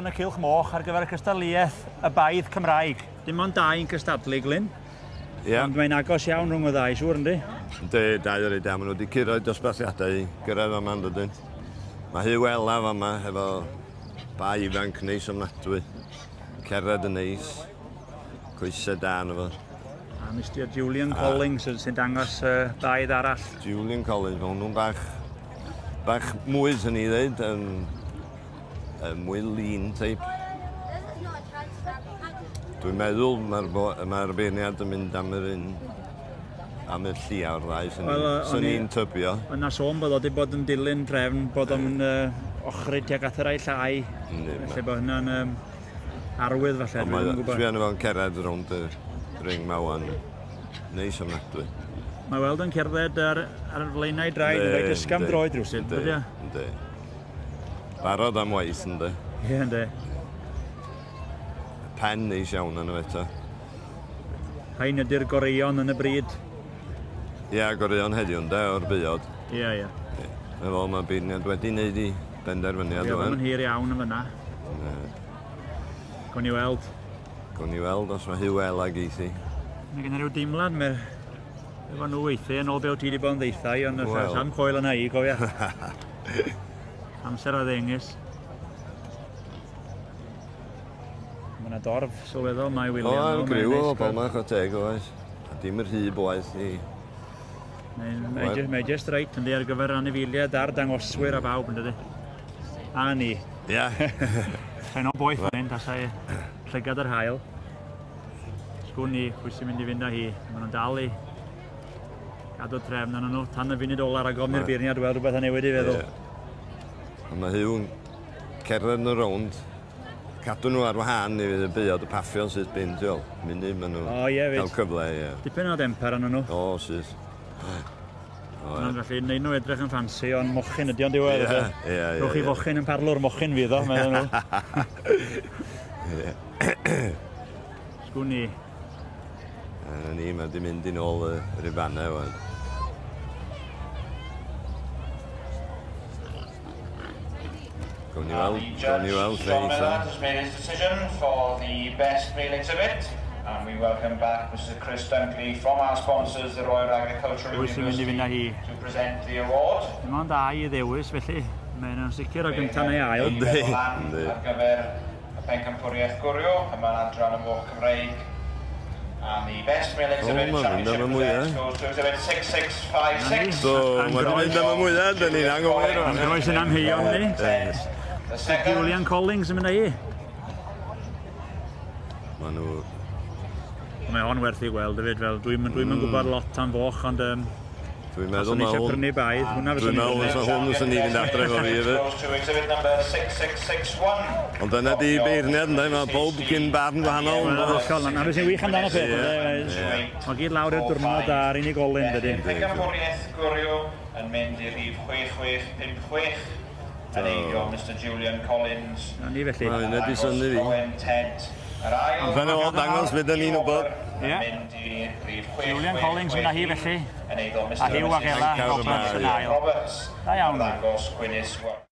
yn y Cylch Moch ar gyfer y cystadleuaeth y Baedd Cymraeg. Dim ond dau'n cystadlu, Glyn. Ie. Ond mae'n agos iawn rhwng y ddau, siŵr, yndi? Yndi, dau o'r da, maen nhw wedi curo dosbarthiadau i gyrraedd fama, yn dydyn. Mae Huw Ela fama efo bai ifanc neis ofnadwy. Cerdded yn neis, coesau da arno fo. A Mr Julian Collins sy'n dangos baedd arall. Julian Collins, mae hwnnw'n bach, bach mwy, swn i ddweud, yn, yn mwy lean type. Dwi'n meddwl mae'r mae beirniad yn mynd am yr un, am y llia o'r ddau, swn Wel, i'n i'n tybio. Yna sôn bod o wedi bod yn dilyn trefn, bod o'n ochri tuag at y rai llai. Yndi, Felly bod hynna'n arwydd falle, Ond dwi'm yn gwybod. Sbia arno fo'n cerdded rownd y ring ma wan. Neis ofnadwy. Mae weld yn cerdded ar flaenau draed, yn reit ysgafn droed rhywsut, Yndi, dydy o? Yndi. Barod am waith, yndi. Ie, yndi. Pen neis iawn arno fo eto. Rhain ydy'r goreuon yn y bryd. Ia, goreuon heddiw, ynde, o'r buod. Ie, ie. Ie. Na fo, mae beirniad wedi wneud i benderfyniad Ie, ŵan. ddim yn hir iawn yn fyna. Na. Gawn ni weld. Gawn ni weld os mae Huw Ela geith hi. Mae gen i ryw deimlad, mae efo nhw weithiau yn ôl be wyt ti wedi bod yn ddeutha i, ond Wel. Sam coel yna i, cofia. Amser a ddengys. Mae yna dorf sylweddol, mae William. O, nhw, mae'n griw o neis bobl gweld. yma, chwarae teg, oes. A dim yr rhy boeth i... Mae just reit yndi ar gyfer anifeiliaid a'r dangoswyr a bawb, yn dydi? A ni. Ia. Rhain o boeth fan hyn, tasai llygad yr haul. Sgwn i pwy sy'n mynd i fynd â hi. Maen nhw'n dal i gadw trefn arnyn nhw tan y funud ola rhag ofn i'r beirniad weld rhywbeth yn newid i feddwl. Ie. Ond mae Huw yn cerdded yn y rownd, cadw nhw ar wahân i fydd y buod y paffio'n syth bin, ti'n gweld. Munud maen nhw O, ie, fyd. cael cyfle, ie. Dipyn o demper arnyn nhw. O, syth. O, Maen nhw'n gallu neud nhw edrych yn ffansi, ond mochyn ydi o'n diwedd. Ie, ie, ie, Rhowch chi ie. fochyn yn parlwr, mochyn fydd o, meddwl nhw. Ie. Sgwn i. A na ni, mae di mynd i nôl y rifannau wan. Gawn ni And weld, the gawn ni judge, weld lle John eitha. Millard, has made his decision for the best male exhibit. And we welcome back Mr. Chris Dunkley from our sponsors, the Royal Agricultural Pwy sy'n mynd i fynd â hi? University, to present the award. Dim ond dau i ddewis, felly mae nhw'n sicr o gyntaf neu ail. Yndi, Lan yndi. ar gyfer y pencampwriaeth gwrio, yma'n adran y moch Cymreig. And the best male exhibit O, mae'n mynd am y championship mwyaf. present goes to exhibit 6656. So, mae'n mynd am y mwyaf, dyn ni'n anghywir Yn rwan. groes yn amheuon ni. The second Julian Collins yn mynd â hi. Maen nhw... Mae o'n werth i gweld hefyd, fel dwi'n gwybod lot am foch, ond Dwi'n os meddwl o'n i ma' eisiau hwn... prynu baedd, hwnna Dwi'n fyswn i'n meddwl prynu. fysa hwn fyswn i'n fynd adre efo fi hefyd. Goes to exhibit number 6661. Ond dyna di beirniad, ynddo? Mae pob gyn barn gwahanol. Wel, yndo? hollol, na beth sy'n wych amdano peth, Ie, ynde? ie. Mae gyd lawr i'r diwrnod a'r unigolyn, dydy. Pencampwriaeth gwrio yn mynd i'r rhif 6656 yn eiddo Mr Julian Collins. Na ni felly. Mae hynna di synnu fi. Owen Ted yr ail. Ond fel o dangos beth 'dan ni'n wbod. Ie. Yn mynd i rhif Julian Collins yn mynd â hi felly. Yn eiddo Mr A Huw ac Ela Roberts Roberts yn ail. Roberts. Da iawn. Arddangos Gwyneth Warren.